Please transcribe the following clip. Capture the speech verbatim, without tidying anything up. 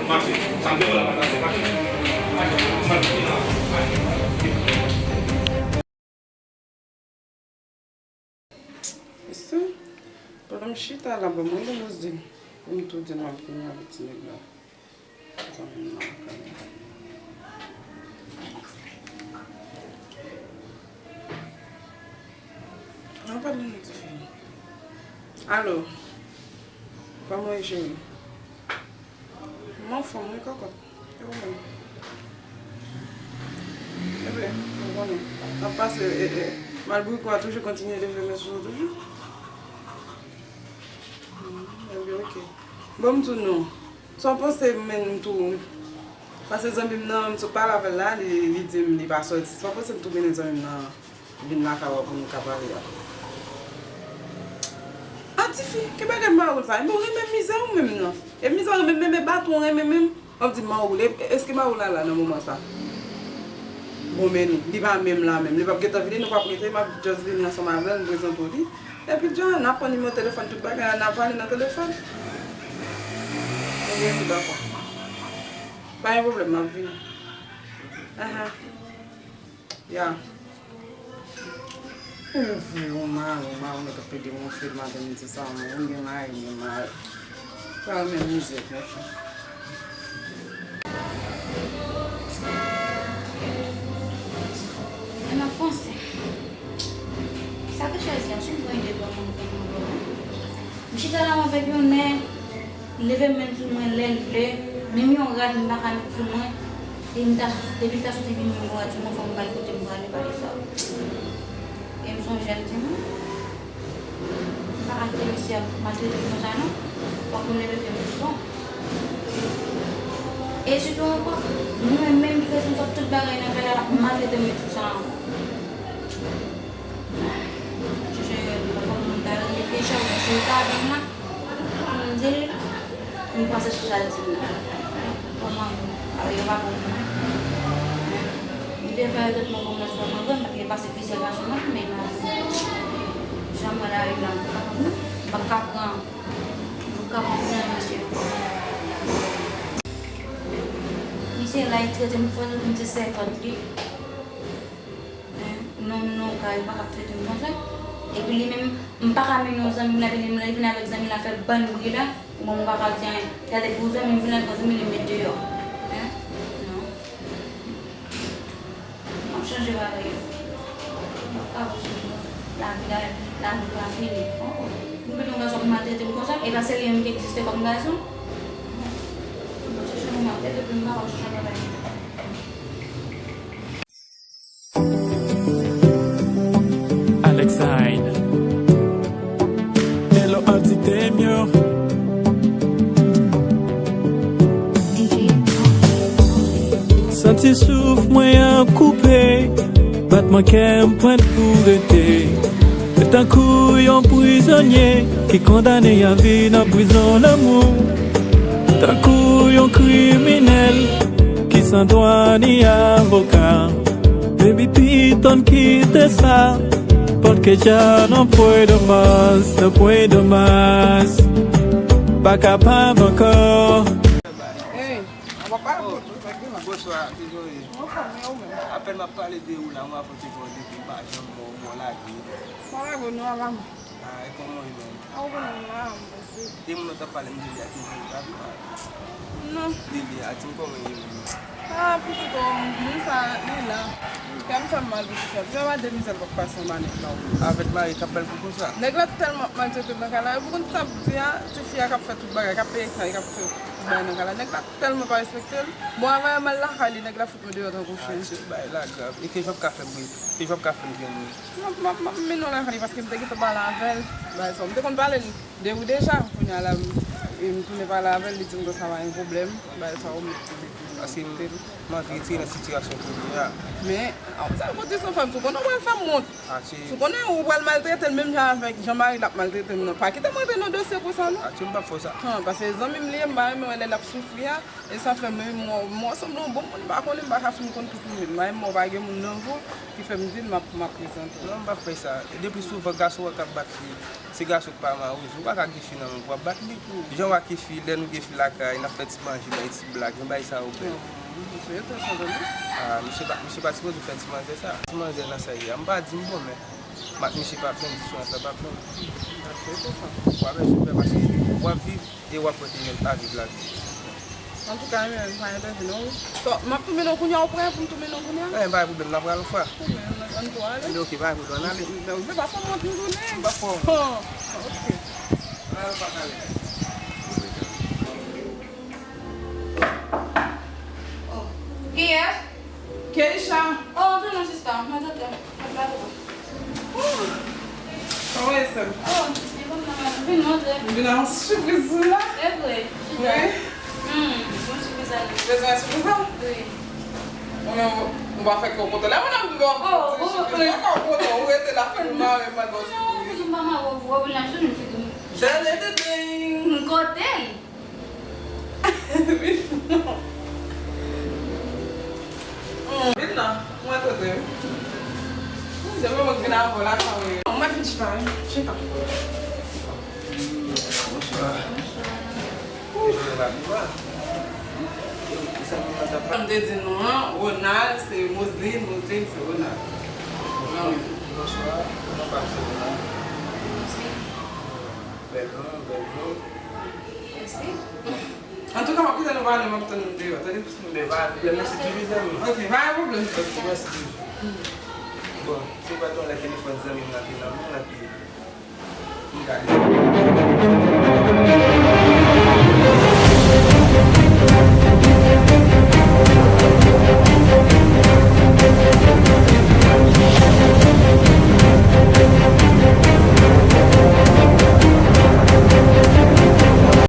Mache, sa m te wè la pa t ase mache. Mache, mache, mache. Mesye, pandan m chita la, ban mwen limouzen pou m tou di m ap vini avèk ti nèg la. Zanmi m nan lakay. An pale nou ti fi. Alo. Kòman w ye, cheri? M anfòm, wi, kòkòt. E ou menm? Ebyen, ou konnen. N ap pase, e, e, malbwiko a toujou kontinye leve men sou ou toujou. Hmm, ebyen, oke. Bon, m tou non. Sa w panse m menm tou? Paske zanmi m nan, m sot pale avè l la, li, li di m li pa sòti. Sa w panse m tou mennen zanmi m nan vin lakay ou pou nou ka pale a? A, tifi, ki bagay mawon sa? Bon, renmen mizè ou menm nan. E mizè ou renmen, menm e baton ou renmen menm. W ap di mawon, e, èske mawon la la nan moman sa? Bon, men li, li pa menm la menm. Li p ap gentan vini, nou p ap rete, m ap just vini ansanm avè l, m prezante w li. Epi, dja, n ap pran nimewo telefòn, tout bagay, n ap pale nan telefòn. Ebyen, dakò. Pa gen pwoblèm, m ap vini. Ahan. Ya. Yon fi, yon mari, yon mari, mwen t ap pede yon fi maten, m di sa, mwen, ou gen mari, ou gen mari. Sa menm mizè, mwen fè. E m ap panse. Sa te chwazi a, se yon bon ide pou mwen, pou mwen, wi. M chita la avèk yon nèg, li leve men sou mwen lè l vle, menm yon rad m pa ka met sou mwen. E m ta, depi l ta soti vini yon rad sou mwen, fò m ba l kote m prale, pa de sa. E m sonje m di, "Hmm, m pa ka kite mesye ap maltrete m konsa non. Fòk mwen leve pye m pi bon." E sitou ankò, mwen menm ki responsab tout bagay nan kay la, l ap maltrete m tou sa ankò. Chèche, pafwa moun ta rele deja, ou si l ta vin la, pou m di l, m panse sou sa l di m nan. Kòman, a, yo pa bon moun. M te fè tèt mwen kòm lè sou mwen vre, m pa te pase plizyè gason nan, men jan mwen la, yo la, m pa ka pran, m pa ka pran, m pa ka pran pou yon mesye. Misye la, li trete m fò, li di se sèvant li. Hein? Non, non, ka, yo pa ka trete m konsa. Epi li menm, m pa ka mennen yon zanmi m la, epi li vin avèk zanmi la fè bann bri la. Bon, m pa ka di anyen. Gade pou zanmi m vin avèk yon zanmi li met deyò. Hein? Non. M ap chanje bagay yo. M ap ka kontinye konsa. Lavi la, lavi pa fini. Oh, oh. M pito yon gason pou maltrete m konsa, e pa se li menm ki egziste kòm gason. M ap chèche yon maltrete, epi m pa ka chanje bagay. Alexine. Hello, Auntie Temio. Santi souf mwen an koupe, batman kè m pwent pou rete. Tankou yon prizonye ki kondane a vi nan prizon lanmou. Tankou yon kriminèl ki san dwa ni avoka. Baby, piton kite sa. Porque ya no puedo más, no puedo más. Pa kapab ankò. Hey, w ap pale pou tout, bonswa, kijan w ye? Mwen fò, men ou menm? Apèn m ap pale de ou la, mwen avan te fè w depi m pa janm wè w, mwen lage. Mwen lage w non, avan. Ah, e kòman w ye menm? Ah, ou konnen m la, m pase. E moun nan t ap pale m de li a, ki moun sa? Non. De li a, di m kòman l ye menm. Ah, pitit, oh, moun sa, li la. Kè m fè m mal pou ti sa. Pi w ap de mizè l p ap pase anba nèg la, wi. Avèk mari k ap ba l kou konsa? Nèg la tèlman ap maltrete l nan kay la, epi w konn sa m di a, ti fi a k ap fè tout bagay, k ap peye kay, k ap fè tout bagay nan kay la. Nèg la tèlman pa respekte l. Bon, avan m al lakay li, nèg la fout mwen deyò tankou chen. Ah, ti bagay la grav. E ke jan w ka fè m wi? Ke jan w ka fè m jwenn li? M ap, m ap, m ap mennen w lakay li paske m te gentan pale avè l. Bagay sa, m te konn pale de ou deja. Kounye a la, m, m tounen pale avè l, li di m konsa pa gen pwoblèm. Bagay sa, ou mèt tou depi. Paske m, m anvi retire nan sitiyasyon kounye a. Men, a, sa kondisyon fè m, sou konnen w pral fè m wont. Sou konnen ou pral maltrete l menm jan avèk jan mari l ap maltrete m nan. Pa kite m rantre nan dosye konsa non. Atye m p ap fè w sa. Han, paske zanmi m li ye, m pa renmen wè lè l ap soufri a. E sa fè mwen, mwen, mwen sanble yon bon moun, m pa konnen, m pa ka fin konn tout moun. Mwen, mwen pa gen moun nan vo ki fè m di l m ap, m ap prezante w. Non, m p ap fè sa. Depi souvan gason wè k ap bat fi, se gason k pa mari, ou pa ka gen fi nan men w pou w ap bat li. Jan Ou ak fi, lè nou gen fi lakay, n ap fè ti manje, bay ti blag, jan bagay sa yo bèl. Non, misye enteresan tande. Ah, misye pa, misye pa sipoze fè ti manzè sa. Ti manzè nan sa ye a. M pa di m bon, men m ak misye p ap menm, diferans la p ap menm. Misye enteresan. W ap wè, w ap viv e w ap wè ke nèg pa viv lavi. Antouka, mwen menm, m pa entervin non, wi. So, m ap tounen non kounye a, ou prè pou m tounen non kounye a? Anyen, pa gen pwoblèm, n ap pral yon fwa. Ann tou ale. Anben, oke, pa gen pwoblèm, ann ale. Men, men, ou pa fè m mwen tounen. M pa fè w. Oh, oke. Ann ale, pa kale. Oh, kiyès? Keisha. Oh, antre non, sista. Mwen tande. Kòman ye, sè m? Oh, li kontan, vin antre. M vin ak yon sipriz pou ou la. Se vre? Wi. Hmm, bon sipriz la. Bezwen sipriz la? Wi. Ou menm, ou pa fè kè w kontan. Lè moun ap di w ap fè sipriz, fè kè w kontan, ou rete la, fè nou mare, m al ba w sipriz. Non, figi m pa mare, ou vin la, m sou figi m. Jan de ding. M kote l. Vin non. Mm, vin non. Mwen kote. Demen mwen vin avè w la, sa w ye? Mwen vin chita, wi. Chita. Bonswa. Bonswa. Wi. Sa m te di nou an, Ronald se Moseline, Moseline se Ronald. Bonswa. Bonswa. Non pa m se Ronald. Bèl non, bèl non. Mèsi. Antouka, m ap kite nou pale, m ap tann nou deyò, tande? Men pa gen pwoblèm, mèsi toujou, zanmi m. Ok, pa gen pwoblèm. Ok, mèsi toujou. Bon, si w pa t yon lè telefòn zanmi m nan te nan men l, epi m gade.